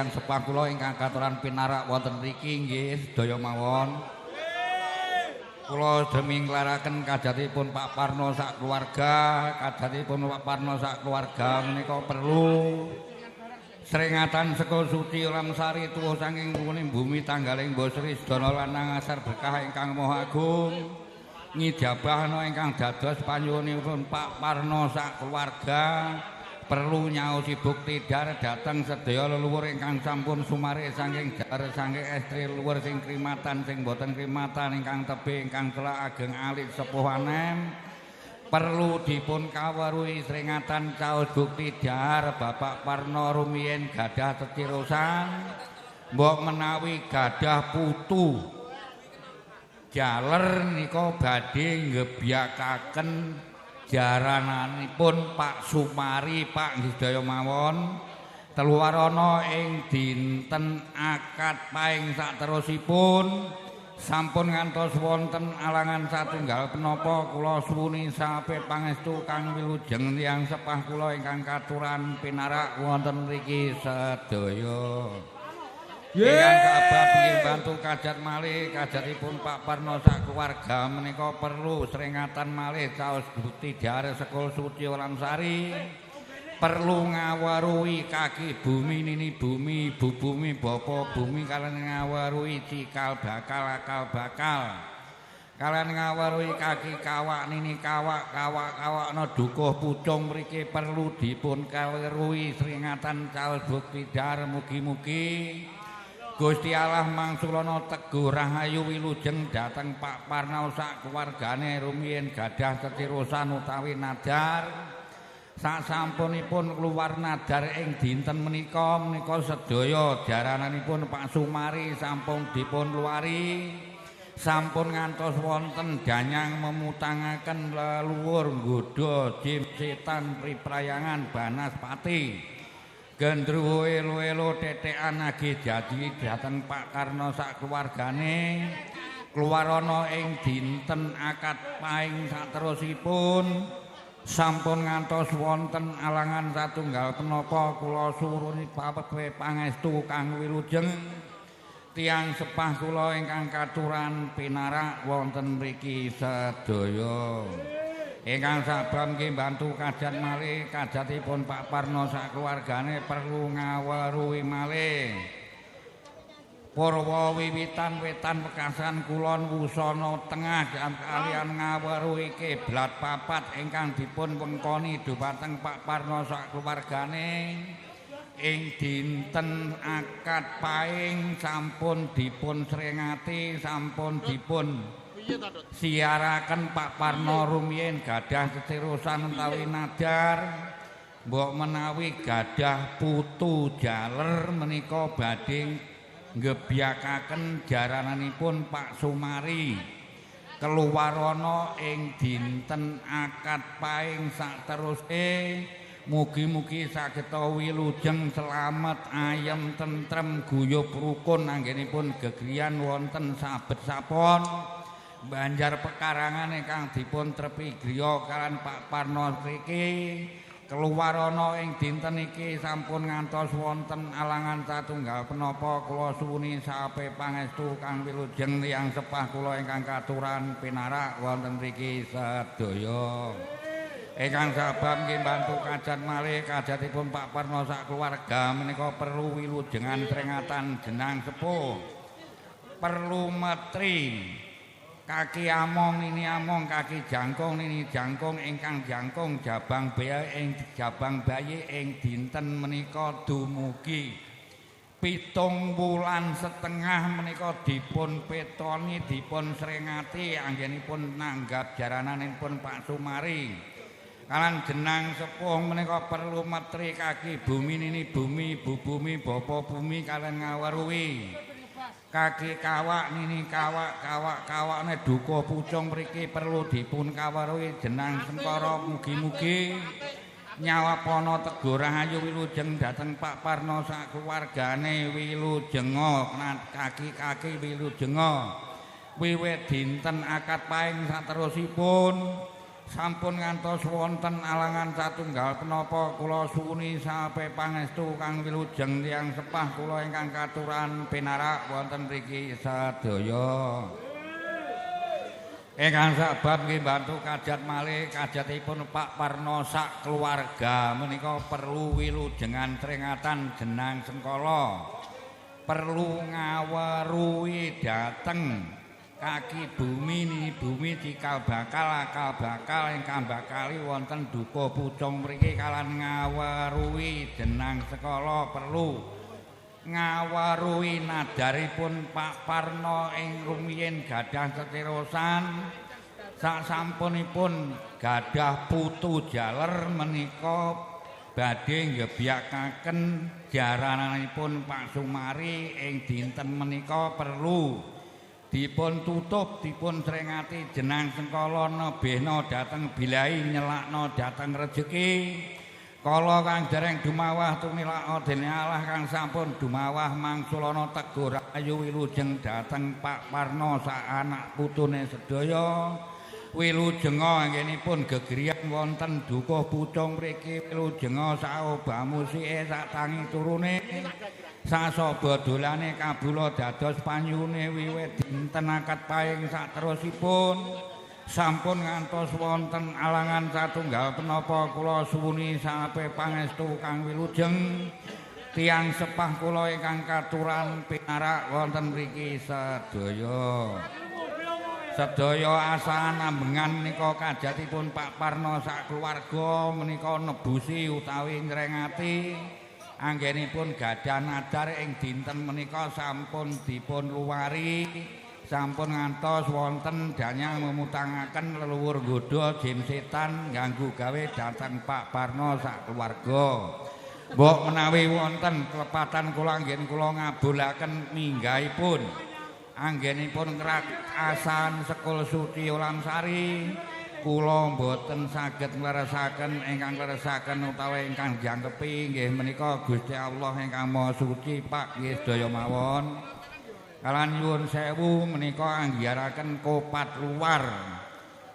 tiyang sepah kula ingkang katuran pinarak wonten mriki nggih sedaya mawon. Kula demi nglaraken kajatipun Pak Parno sak keluarga, kajatipun Pak Parno sak keluarga menika perlu sringatan sekul suci Ulamsari tuwa saking ruwuning bumi tanggaling Mbosri sedana lanang asar berkah ingkang Maha Agung. Ngijabahna ingkang dados panyuwunipun Pak Parno sak keluarga perlu nyaosi bukti dar dhateng sedaya leluhur ingkang sampun sumare saking dar saking estri leluhur sing krimatan sing boten krimatan ingkang tebih ingkang celak ageng alit sepuh anem perlu dipun kawruhi sringatan caos bukti dar Bapak Parno rumiyin gadah tetirosan mbok menawi gadah putu jaler nika badhe nggebyakaken jarananipun Pak Sumari Pak nggih sedaya mawon teluwarana ing dinten akad paing saterusipun sampun ngantos wonten alangan satunggal penapa kula suwuni sape pangestu kang wilujeng tiyang sepah kula ingkang katuran pinarak wonten mriki sedaya. Ingkang kabab nggih bantu kajat malih kajatipun Pak Parno sak keluarga menika perlu sringatan malih caos bukti dhahar sekul suci Ulamsari perlu ngaweruhi kaki bumi nini bumi ibu bumi bapa bumi kalian ngaweruhi cikal bakal akal bakal kalian ngaweruhi kaki kawak nini kawak kawak kawakna dukuh pucung mriki perlu dipun kaweruhi sringatan caos bukti dhahar mugi-mugi Gusti Allah mangsulana teguh rahayu wilujeng dhateng Pak Parno sak keluargane rumiyin gadah tetirosan utawi nadar sak sampunipun keluar nadar ing dinten menika menika sedaya jarananipun Pak Sumari sampun dipun luari sampun ngantos wonten danyang memutangaken leluhur nggodha jim setan priprayangan banaspati gendruwo elo-elo tetekan agi jadi dhateng Pak Karno sak keluargane keluarana ing dinten akad paing saterusipun sampun ngantos wonten alangan satunggal penapa kula suwuni papepe pangestu kang wilujeng tiyang sepah kula ingkang katuran pinarak wonten mriki sedaya. Ingkang sabab nggih bantu kajat malih kajatipun Pak Parno sak keluargane perlu ngaweruhi malih purwa wiwitan wetan wekasan kulon wusana tengah kalian ngaweruhi kiblat papat ingkang dipun wengkoni dhumateng Pak Parno sak keluargane ing dinten akad paing sampun dipun sringati sampun dipun siaraken Pak Parno rumiyin gadah tetirosan utawi nadar mbok menawi gadah putu jaler menika badhe nggebyakaken jarananipun Pak Sumari keluwarana ing dinten akad paing sakteruse mugi-mugi saged wilujeng selamet ayem tentrem guyub rukun anggenipun gegriyan wonten sabet sapon Banjar pekarangan ingkang dipun trepi griya kalian Pak Parno mriki keluwarana ing dinten iki sampun ngantos wonten alangan satunggal penapa kula suwuni sape pangestu kang wilujeng tiyang sepah kula ingkang katuran pinarak wonten mriki sedaya. Ingkang sabab nggih bantu kajat malih kajatipun Pak Parno sak keluarga menika perlu wilujengan sringatan jenang sepuh perlu metri kaki among nini among kaki jangkung nini jangkung ingkang jangkung jabang bayi ing jabang bayi ing dinten menika dumugi 7,5 wulan menika dipun petoni dipun sringati anggenipun nanggap jarananipun Pak Sumari kalan jenang sepuh menika perlu metri kaki bumi nini bumi ibu bumi bapa bumi kalian ngaweruhi kaki kawak nini kawak kawak kawakne dukuh pucung mriki perlu dipun kaweruhi jenang sengkara mugi-mugi nyawapana teguh rahayu wilujeng dhateng Pak Parno sak keluargane wilujenga kaki-kaki wilujenga wiwit dinten akad paing saterusipun Sampun ngantos wonten alangan satunggal penapa kula suwuni sape pangestu kang wilujeng tiyang sepah kula ingkang katuran pinarak wonten mriki sedaya. Ingkang sabab nggih bantu kajat malih kajatipun Pak Parno sak keluarga menika perlu wilujengan sringatan jenang sengkala, perlu ngaweruhi dhateng kaki bumi ni bumi cikal bakal akal bakal ingkang bakali wonten dukuh Pucung mriki kalan ngaweruhi jenang sekala perlu ngaweruhi nadaripun Pak Parno ing rumiyin gadah seterosan sasampunipun gadah putu jaler menika badhe nggebyakaken jarananipun Pak Sumari ing dinten menika perlu dipun tutup dipun sringati jenang sengkala nebehna dhateng bilahi nyelakna dhateng rejeki kala kang dereng dumawah tumilaka dening Allah kang sampun dumawah mangsulana tegur ayu wilujeng dhateng Pak Parno sak anak putune sedaya. Wilujenga anggenipun gegriyan wonten dukuh Pucung mriki wilujenga sak obamusike sak tangi turune sasaba dolane kabula dados panyune wiwit dinten akad paing saterusipun sampun ngantos wonten alangan satunggal penapa kula suwuni sape pangestu kang wilujeng tiyang sepah kula ingkang katuran pinarak wonten mriki sedaya. Sedaya asahan ambengan menika kajatipun Pak Parno sak keluarga menika nebusi utawi nyrengati anggenipun gadah nadar ing dinten menika sampun dipun luwari sampun ngantos wonten danyang memutangaken leluhur nggodha jin setan ganggu gawe dhateng Pak Parno sak keluarga. Mbok menawi wonten kelepatan kula anggen kula ngabulaken minggahipun anggenipun ngrak asan sekul suci Ulamsari kula mboten saged ngleresaken ingkang ngleresaken utawi ingkang jangkepi nggih menika Gusti Allah ingkang Maha Suci Pak nggih sedaya mawon. Kalan nyuwun sewu menika anggiyaraken kopat luar.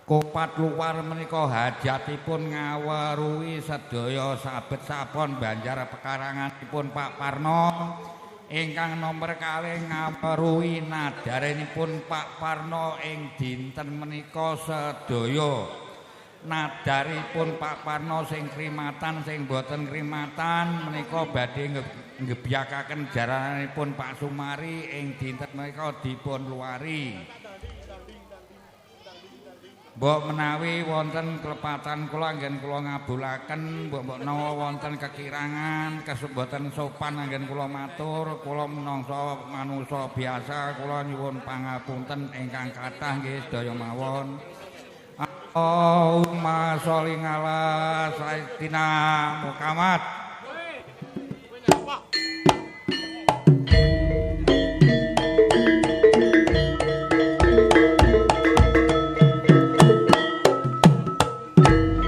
Kopat luar menika hajatipun ngaweruhi sedaya sabet sapon banjar pekaranganipun Pak Parno ingkang nomer kalih ngaweruhi nadarenipun Pak Parno ing dinten menika sedaya. Nadaripun Pak Parno sing krimatan sing boten krimatan menika badhe nggebyakaken jarananipun Pak Sumari ing dinten menika dipun luari. Mbok menawi wonten kelepatan kula anggen kula ngabulaken, mbok menawa wonten kekirangan, mboten sopan anggen kula matur, kula menangsa manusa biasa, kula nyuwun pangapunten ingkang kathah nggih sedaya mawon. Allahumma sholli ala sayyidina Muhammad.